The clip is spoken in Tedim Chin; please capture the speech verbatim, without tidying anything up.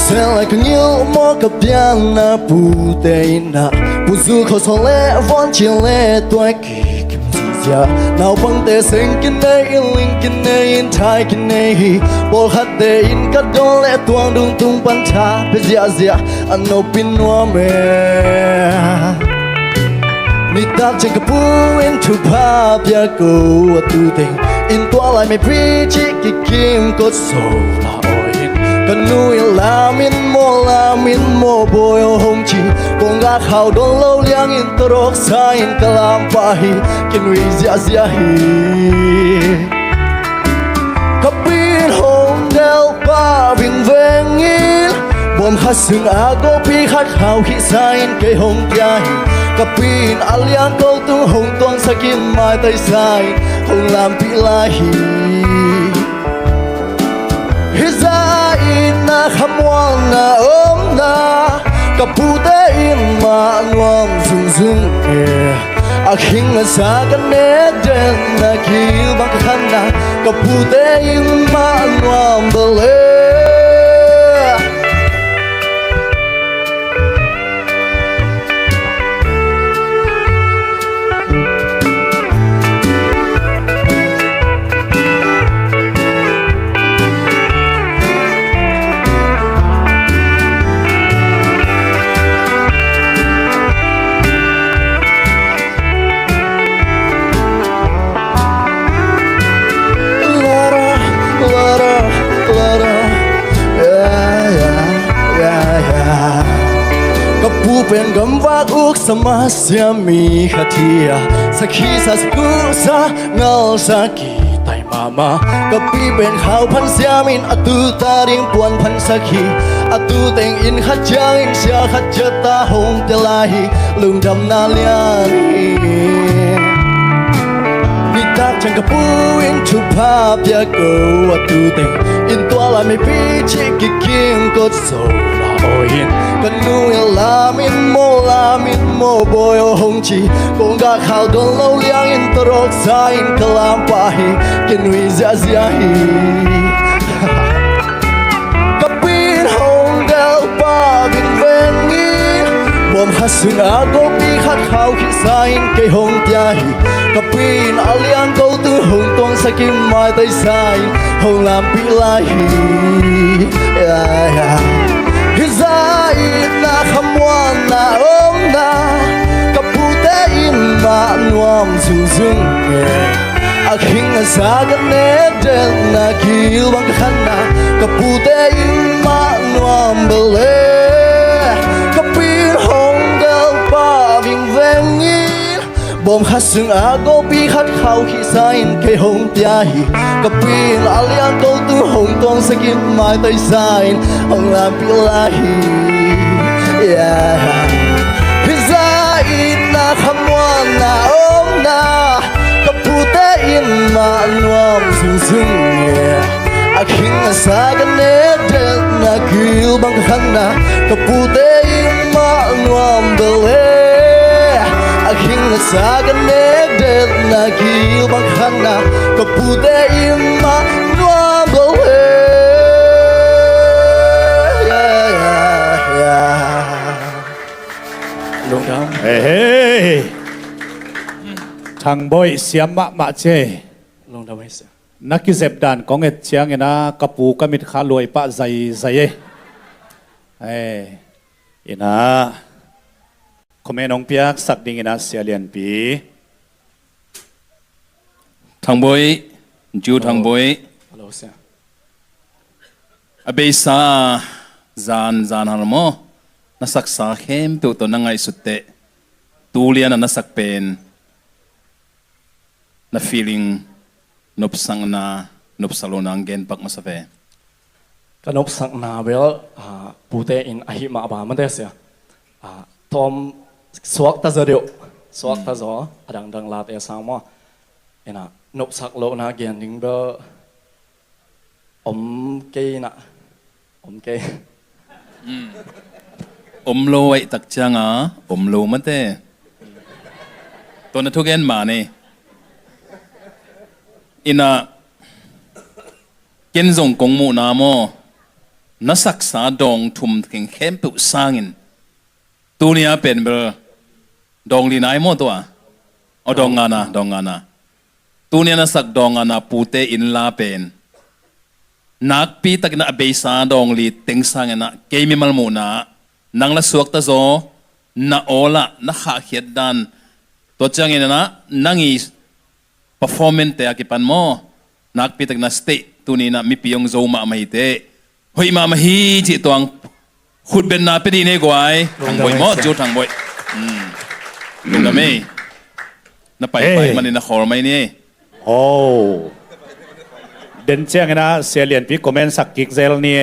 Sel lai ka ngilh maw ka pianna pute in ah, puzu khawsaw le vuancil le tuai kikim zia. Naupangte seng kinei in, ling kinei in, thai kinei hi. Pawlkhatte in ka dawn le tuang dung tung pan tha pia ziahziah a nopin nuam e. Nitak ciang ka pu in thupha pia ko, a tu teng in tua lai meipi cih kikim kotso la aw in, ka nu in lam in maw, lam in maw bawi aw hong ci. Kong gak hau dawn lo liang in tawdawk sa in ka lam pah hi, kinui ziahziah hi. Ka pi in hong delh pah vingveng in, bawm khat sung a gopi khat khau khih sa in kei hong pia hi. Ka pi in a liang ko tung hong tuangsak in maitai sa in hong lampih lai hi. Hih zah in na khamuanna omna, ka pute in mah nuam zungzung e. A khing a sa ka nek den na, gil bang ka khanna, ka pute in mah nuam bel e. Ka pu pen gamvak uk sa masiam mi khat hi a, sakhi sa, sakuh sa, ngal sa, kitai mahmah. Ka pi pen khau phan siam in a tu ta ding puan phansak hi. A tu teng in khat ciang in sia khat ciat ta hong tel lai hi, lungdamna lian hi. Nitak ciang ka pu in thupha pia ko, a tu teng in tua lai meipi cih kikim kotso la aw in, ka nu in lam in maw, lam in maw bawi aw hong ci. Kong gak hau dawn lo liang in tawdawk sa in ka lam pah hi, kinui ziahziah hi. Ka pi in hong delh pah vingveng in, bawm khat sung a gopi khat khau khih sa in kei hong pia hi. Ka pi in a liang ko tung hong tuangsak in maitai sa in hong lampih lai hi. Hih zah in na khamuanna omna, ka pute in mah nuam zungzung e. A khing a sa ka nek den na, gil bang ka khanna, ka pute in mah nuam bel e. Ka pi in hong delh pah vingveng in, bawm khat sung a gopi khat khau khih sa in kei hong pia hi. Ka pi in a liang ko tung hong tuangsak in maitai sa in hong lampih lai hi. Hih zah in na khamuanna omna, ka pute in mah nuam zungzung e. A khing a sa ka nek den na, gil bang ka khanna, ka pute in mah nuam bel e. A khing a sa ka nek den na, gil bang ka khanna, ka pute in mah nuam bel e. Lungdam. Hei, hei. Thang Bawi, siam mahmah ci e. Lungdam hi sia. Na kizep dan kong et ciangin ah ka pu ka mit kha luai pah zaizai e. Eh, in ah comment hong piaksak dingin ah Sia Lianpi. Thang Bawi, Ju Thang Bawi. Hello, sia. A beisa zan, zan hal maw, na saksa khempeuh tawh na ngaihsut teh, tu lian a na sak pen na feeling, nopsakna, nopsak lohna hong gen pak masa ve. Ka nopsakna bel, ah, pute in ahih mah ba mate sia. Ah, tawm suakta zaw deuh, suakta zaw, a dangdang late sang maw. Ina, nopsak lohna gen ding bel om kei na, om kei. Om lo ahih tak cianga om lo mate. Tua na thugen mah ni. Ina, ken zong kong muhna maw, na saksa dawng thum kheng khempeuh sangin tuni-a pen bel dawng li nai maw tua? Aw, dawng ngana, dawng ngana. Tuni-a na sak dawng ngana pute inn la pen nakpi takin a beisa dawng li teng sangin ah kei mimal muhna ah nang la suakta zaw, na awl ah na khahkhiat dan, tua ciangin ah nang i performance te a kipan maw, nakpi takin a stage tuni-in ah mipi hong zo mahmah hi teh, hoih mahmah hi cih tuang khutbetna pia dih ni guai. Thang Boih maw, Cu Thang Boih. Lungdam ei. Na paipai manin a khawl mai ni. Oh. Den ciangin ah Sia Lianpi comment sak kik zel ni.